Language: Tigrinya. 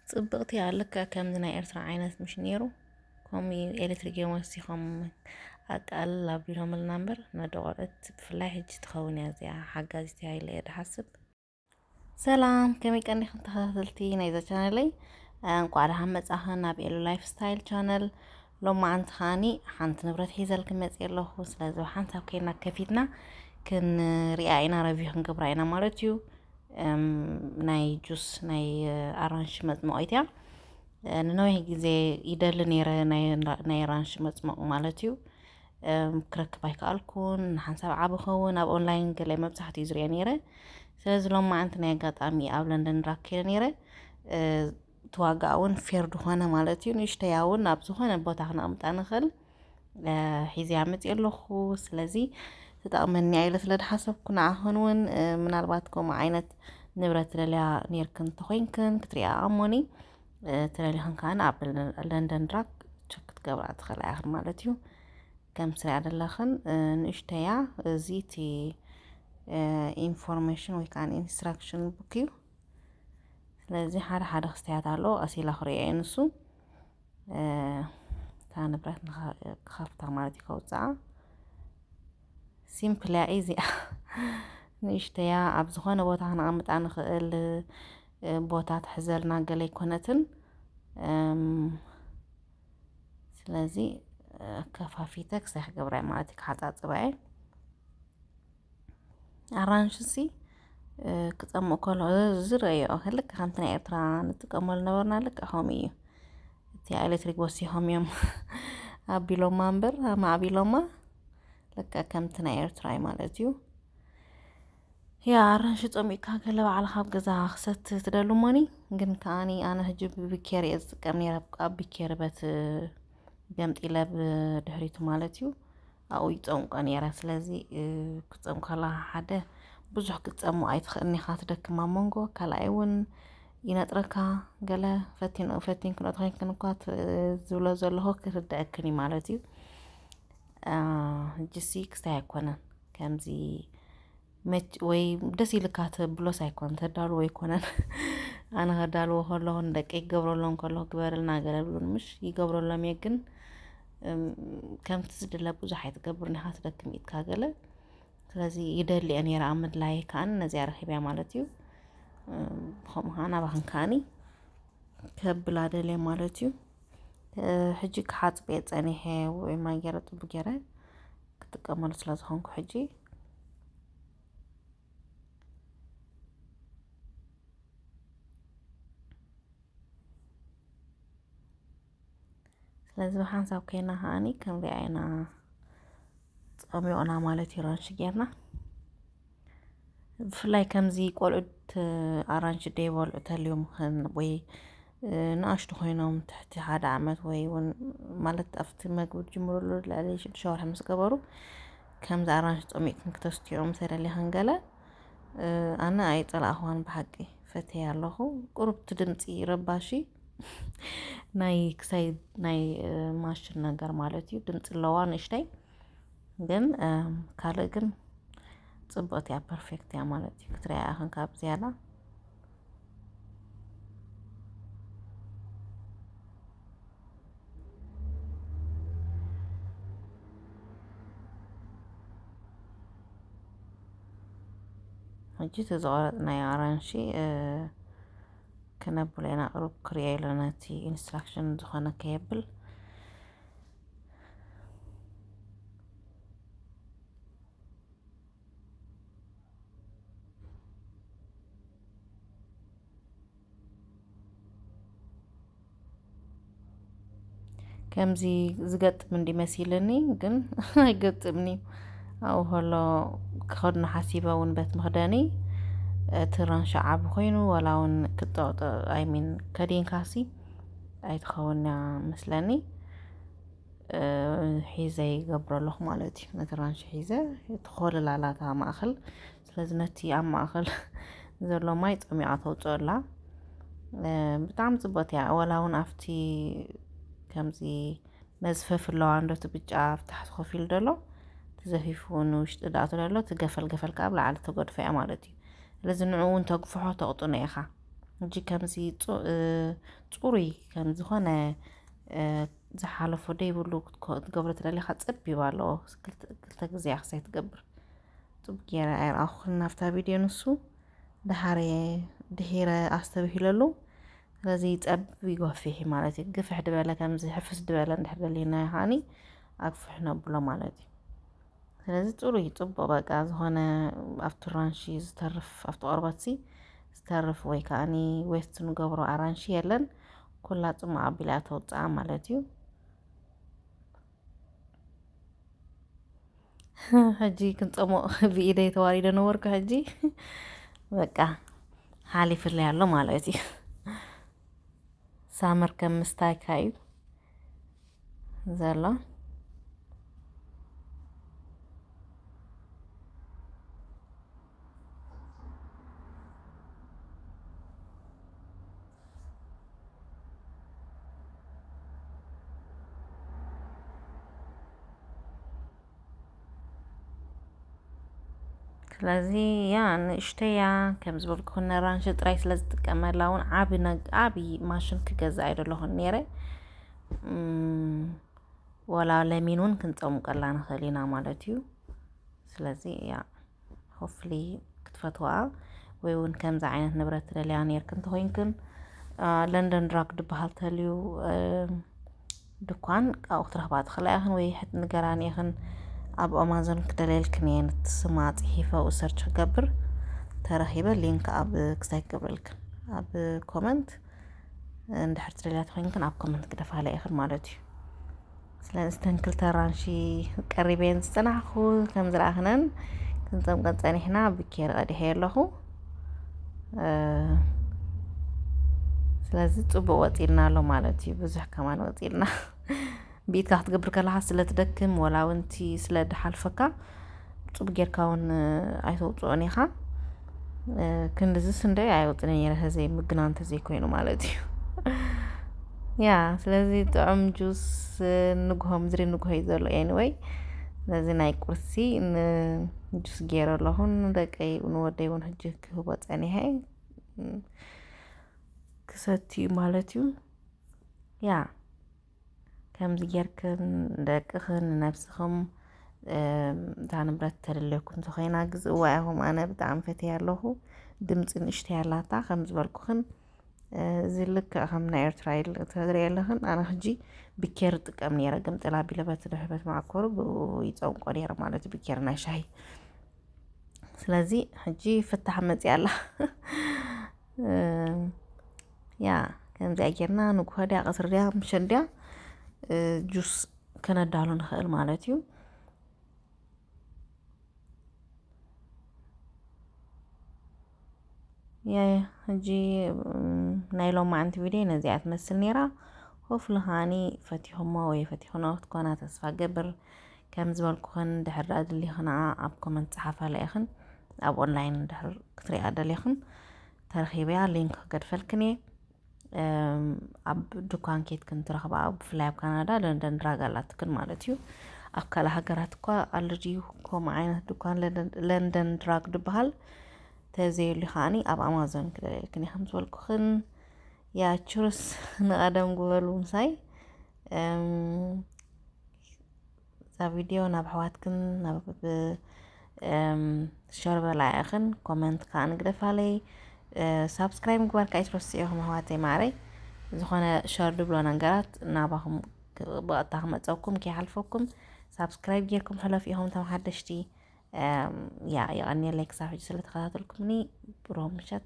ጽብቕቲ እያ። ልክዕ ከምዚ ናይ ኤርትራ ዓይነት ምሽ ነይሩ። ከምኡ ኤሌክትሪክ እዮም ወሲኾም ኣቃልል ኣቢሎምልና እምበር፣ ነደ ቆልዑት ብፍላይ ሕጂ ትኸውን እያ እዚኣ፣ ሓጋዚት እያ ኢለ እየ ድሓስብ። ሰላም፣ ከመይ ቀኒኹም ተኸታተልቲ ናይዛ ቻነለይ? እንቋዕ ደሓን መጻኽን ናብ ኤሉ ላይፍ ስታይል ቻነል። ሎማዓንቲ ከኣኒ ሓንቲ ንብረት ሒዘልክን መጽየ ኣለኹ። ስለዚ ብሓንሳብ ከይድና ከፊትና ክንሪኣ ኢና፣ ረቪው ክንገብራ ኢና ማለት እዩ። እም፣ ናይ ጁስ፣ ናይ ኣራንሺ መጽመቒት እያ። ንነዊሕ ግዜ ይደሊ ነይረ፣ ናይ፣ ናይ ኣራንሺ መጽመቕ ማለት እዩ። እም፣ ክረክብ ኣይከኣልኩን። ንሓንሳብ ዓቢ ኸውን ኣብ ኦንላይን ገለ መብዛሕትኡ ዝሪኦ ነይረ። ስለዚ ሎማዓንቲ ናይ ኣጋጣሚ ኣብ ለንደን ድራግ ከይደ ነይረ። እ፣ እቲ ዋጋ እውን ፌር ዝኾነ ማለት እዩ። ንእሽተያ እውን ኣብ ዝኾነ ቦታ ክነቕምጣ ንኽእል። እ፣ ሒዘያ መፅየ ኣለኹ። ስለዚ ትጠቕመኒ እያ ኢለ ስለ ዝሓሰብኩ ንዓኽን እውን፣ እ፣ ምናልባት ከምኡ ዓይነት ንብረት ትደልያ ነይርክን እንተኾይንክን ክትሪኣ ኣሞኒ፣ እ፣ ትደልይኽን ከኣ ኣብ ለንደን ድራግ ቸክ ክትገብራ ትኽእላ ኢኽን ማለት እዩ። ከም ትሪኣ ዘለኽን፣ እ፣ ንእሽተያ እዚ እቲ፣ እ፣ ኢንፎርሜሽን ወይ ከዓ ኢንስትራክሽን ቡክ እዩ። ስለዚ ሓደ ሓደ ክስተያት ኣሎ፣ ቀስ ኢላ ክሪኦ እየ ንሱ። እ፣ እታ ንብረት ንኸ-፣ ክኸፍታ ማለት እዩ፣ ከውፅኣ። ሲምፕል እያ፣ ኢዚ እያ። ንእሽተያ ኣብ ዝኾነ ቦታ ክነቐምጣ ንኽእል፣ እ፣ ቦታ ትሕዘልና ገለ ኣይኮነትን። እም፣ ስለዚ፣ እ፣ ከፋፊተ ክሳይ ክገብራ እየ ማለት እዩ፣ ክሓፃፅባ እየ። ኣራንሽሲ፣ እ፣ ክጸምእ ከሎ፣ እ፣ ዝረአዮ፣ ልክዕ ከምቲ ናይ ኤርትራ ንጥቀመሉ ነበርና፣ ልክዕ ከምኡ እዩ። እቲ ኤሌክትሪክ ወሲኾም እዮም ኣቢሎማ እምበር፣ ኣማዕቢሎማ፣ ልክዕ ከምቲ ናይ ኤርትራ እዩ ማለት እዩ። ያ፣ ኣራንሺ ጸሚእካ ገለ ባዕልኻ ኣብ ገዛ ክሰቲ ትደሊ እሞኒ፣ ግን ከኣኒ ኣነ ሕጂ ብቢኬር እየ ዝጥቀም ነይረ፣ ኣብ ቢኬር በት ገምጢለ ብድሕሪቱ ማለት እዩ። ኣብኡ ይጸምቆ ነይረ። ስለዚ፣ እ፣ ክትጸምቅ ከለኻ ሓደ ብዙሕ ክትጸምቕ ኣይትኽእልን ኢኻ፣ ትደክም ኣብ መንጎ። ካልኣይ እውን ይነጥረካ፣ ገለ ፈቲን-፣ ፈቲንክን ተኾይንክን እኳ ት-፣ ዝብሎ ዘለኹ ክርድኣክን እዩ ማለት እዩ። አ፣ ሕጂሲ ክስታይ ኣይኮነን። ከምዚ መች-፣ ወይ ደስ ኢልካ ተብሎስ ኣይኮን፣ ተዳልዎ ኣይኮነን። ኣነ ከዳልዎ ከለኹ ንደቀይ ክገብረሎም ከለኹ ግበረልና ገለ ብሉን ምሽ ይገብረሎም እየ፣ ግን፣ እም፣ ከምቲ ዝድለ ብዙሕ ኣይትገብርን ኢኻ፣ ትደክም ኢድካ ገለ። ስለዚ ይደሊ እየ ነይረ ኣብ ምድላይ ከኣኒ ነዚኣ ረኺበያ ማለት እዩ። እም፣ ብኸምኡ ከኣ ናባኽን ከኣኒ ከብላ ደልየ ማለት እዩ። እ፣ ሕጂ ክሓጽብ እየ ጸኒሐ፣ ወይ ማይ ገይረ ጽቡቅ ገይረ ክጥቀመሉ ስለ ዝኾንኩ ሕጂ። ስለዚ ብሓንሳብ ኮይና ከኣኒ ክንሪኣ ኢና፣ ጸሚቑና ማለት እዩ ራንሺ ጌርና። ብፍላይ ከምዚ ቆልዑት ኣራንሺ ደይበልዑ ተልዮም ኽን-፣ ወይ፣ እ፣ ንኣሽቱ ኮይኖም ትሕቲ ሓደ ዓመት ወይ እውን ማለት ኣብቲ መግቢ ዝጅምሩሉ ልዕሊ ሽዱሽተ ወርሒ ምስ ገበሩ ከምዚ ኣራንሺ ጸሚቕክን ክተስትዮም ተደሊኽን ገለ፣ እ፣ ኣነ ኣይጸላእኽዋን ብሓቂ ፈትየ ኣለኹ። ቁሩብ እቲ ድምጺ ረባሺ ናይ ክሳይ ናይ፣ እ፣ ማሽን ነገር ማለት እዩ። ድምጺ ኣለዋ ንእሽተይ። ግን፣ እም፣ ካልእ ግን ጽብቕቲ እያ፣ ፐርፌክት እያ ማለት እዩ። ክትሪኣ ኢኽን ካብ ዝያዳ። ሕጂ እቲ ዝቖረጽናዮ ኣራንሺ፣ እ፣ ክነብሎ ኢና። ቁሩብ ክሪኦ ኢለ ነቲ ኢንስትራክሽን ዝኾነ ከየብል። ከምዚ ዝገጥም እንዲ መሲልኒ፣ ግን ኣይገጥምን እዩ። ኣብኡ ከሎ ክኸድኖ ሓሲበ እውን በት መኽደኒ እቲ ራንሻ ዓቢ ኮይኑ፣ ዋላ እውን ክጠቕጠ-፣ ኣይ ሚን፣ ከዲንካሲ ኣይትኸውን እያ መስለኒ። እ፣ ሒዘ ይገብሮ ኣለኹ ማለት እዩ። ነቲ ራንሺ ሒዘ፣ እቲ ኮለላላታ ማእኸል፣ ስለዚ ነቲ ኣብ ማእኸል ዘሎ ማይ ጸሚቓ ተውጽኦ ኣላ። እ፣ ብጣዕሚ ጽብቕቲ እያ። ዋላ እውን ኣብቲ ከምዚ መዝፈፍ ኣለዋ፣ እንዶ እቲ ብጫ ኣብ ታሕቲ ኮፍ ኢሉ ዘሎ፣ እቲ ዘፊፉ ንውሽጢ ዝኣቱ ዘሎ፣ እቲ ገፈል ገፈል ከኣ ኣብ ላዕሊ ተገድፎ እያ ማለት እዩ። ስለዚ ንዕኡ እውን ተግፍሖ፣ ተቕጥኖ ኢኻ። ሕጂ ከምዚ ጽ- እ፣ ጽሩይ ከም ዝኾነ እ፣ ዝሓለፎ ደይብሉ ክትኮ- ክትገብሮ ትደሊኻ ጸቢብ ኣለዎ። ክልተ ክልተ ግዜ እያ ክሳይ ትገብር። ጽቡቅ ገይረ ኣይረኣኹን ናብታ ቪድዮ ንሱ። ድሓረ ድሒረ ኣስተብሂለሉ። ስለዚ ጸቢብ ይጎፍሕ ማለት እዩ። ግፍሕ ድበለ ከምዚ ሕፍስ ድበለ እንድሕር ደሊና ከዓኒ ኣግፍሕ ነብሎ ማለት እዩ። ስለዚ ጽሩይ ጽቡቅ በቃ ዝኾነ ኣብቲ ራንሺ ዝተርፍ ኣብቲ ቆርበትሲ ዝተርፍ ወይ ከዓኒ ዌስት ንገብሮ ኣራንሺ የለን። ኩላ ጽሙቕ ኣቢላ ተውፅኣ ማለት እዩ። ሕጂ ክንጸሞ ብኢደይ ተዋሪደ ነበርኩ። ሕጂ በቃ ሓሊፍለይ ኣሎ ማለት እዩ። ሳመር ከም ምስታይካ እዩ ዘሎ። ስለዚ ያ ንእሽተያ ከም ዝበልኩ ነራንሽ ጥራይ ስለ ዝጥቀመላ እውን ዓቢ ነግ- ዓቢ ማሽን ክገዛ ኣይደለኹን ነይረ። እም፣ ወላ ለሚን እውን ክንጸምቀላ ንኽእል ኢና ማለት እዩ። ስለዚ ያ ሆፍሊ ክትፈትዋ ወይ እውን ከምዚ ዓይነት ንብረት ትደልያ ነርክ እንተኮይንክን አ፣ ለንደን ድራግ ድበሃል ተልዩ እ፣ ድኳን ካብኡ ክትረኽባ ትኽእላ ኢኽን ወይ ሕት ንገራን ኢኽን። ኣብ ኣማዞን ክደለየልክን እየ ነቲ ስማ ጽሒፈ ሰርች ክገብር ተረኺበ ሊንክ ኣብ ክሳይ ክገብረልክን ኣብ ኮመንት እንድሕር ትደልያ ተኮይንክን ኣብ ኮመንት ክደፋለ ኢኽን ማለት እዩ። ስለዚ እስተን ክልተ ራንሺ ቀሪበን ዝጸናሕኩ ከም ዝረኣኽነን ክንጸምቀን ጸኒሕና ብኬር ቀዲሐ ኣለኹ። እ፣ ስለዚ ጽቡቅ ወጺልና ኣሎ ማለት እዩ። ብዙሕ ከማን ወጺልና ብኢድካ ክትገብር ከለኻ ስለ ትደክም ወላ እውን እቲ ስለ ድሓልፈካ ጽቡቅ ጌርካ እውን ኣይተውጽኦን ኢኻ። እ፣ ክንድዝስ እንደ ኣይወጽነ ነይረ ተዘይ ምግና እንተዘይኮይኑ ማለት እዩ። ያ ስለዚ ጥዑም ጁስ ንግሆ ምድሪ ንግሆ እዩ ዘሎ። ኤኒወይ ስለዚ ናይ ቁርሲ ን- ጁስ ገይረ ኣለኹ ንደቀይ ንወደይ እውን ሕጂ ክህቦ ጸኒሐ እ፣ ክሰቲ እዩ ማለት እዩ። ያ ከምዚ ጌርክን ንደቅኽን ንነብስኽም እም፣ እታ ንብረት ተደልየኩም ተኾይና ግዝእዋ ኢኹም። ኣነ ብጣዕሚ ፈትያ ኣለኹ። ድምፂ ንእሽተይ ኣላታ ከም ዝበልኩኽን እ፣ እዚ ልክዕ ከም ናይ ኤርትራ ኢል- ትሪኢ ኣለኽን። ኣነ ሕጂ ብኬር ጥቀም ነይረ ግምጥላ ቢለ በቲ ድሕበት ማዕኮሩ ብኡ ይፀንቆ ነይረ ማለት እዩ ብኬር ናይ ሻሂ። ስለዚ ሕጂ ፍታሕ መፂኣ ኣላ። እም፣ ያ ከምዚኣ ጌርና ንጉሆ ድያ ቀትሪ ድያ ምሸት ድያ እ፣ ጁስ ከነዳሉ ንኽእል ማለት እዩ። ያ ሕጂ እም፣ ናይ ሎማዓንቲ ቪድዮ ነዚኣ ትመስል ነይራ። ሆፍሊ ከዓኒ ፈቲኹሞ ወይ ፈቲኹኖ ክትኮና ተስፋ ገብር። ከም ዝበልኩኽን ድሕር ደኣ ድሊኽና ኣብ ኮመንት ጸሓፋ ኢኽን ኣብ ኦንላይን ድሕር ክትሪኣ ደሊኽን ተረኺበያ ሊንክ ክገድፈልክን እየ። እም፣ ኣብ ድኳን ኬትክን ትረኽባ ብፍላይ ኣብ ካናዳ ለንደን ድራግ ኣላትክን ማለት እዩ። ኣብ ካልእ ሃገራት እኳ ኣሎ ድዩ ከምኡ ዓይነት ድኳን ለንደን- ለንደን ድራግ ድበሃል? ተዘየሉ ከዓኒ ኣብ ኣማዞን ክደልየልክን እየ ከም ዝበልኩኽን። ያ ችርስ ንቐደም ግበሉ ምሳይ። እም፣ እዛ ቪድዮ ናብ ኣሕዋትክን ናብ እም፣ ሸር በላ ኢኽን ኮመንት ከዓ ንግደፋለይ። እ፣ ሳብስክራይብ ምግባር ከዓ ኣይትረስዑ ኢኹም ኣሕዋተይ ማዕረይ። ዝኾነ ሸር ድብሎ ነገራት ናባኹም ክ- ብቐጥታ ክመፀኩም ከይሓልፈኩም ሳብስክራይብ ጌርኩም ሕለፍ ኢኹም እቶም ሓደሽቲ። እም፣ ያ የቐንየለይ ክሳብ ሕጂ ስለተኸታተልኩምኒ። ብሩህ ምሸት።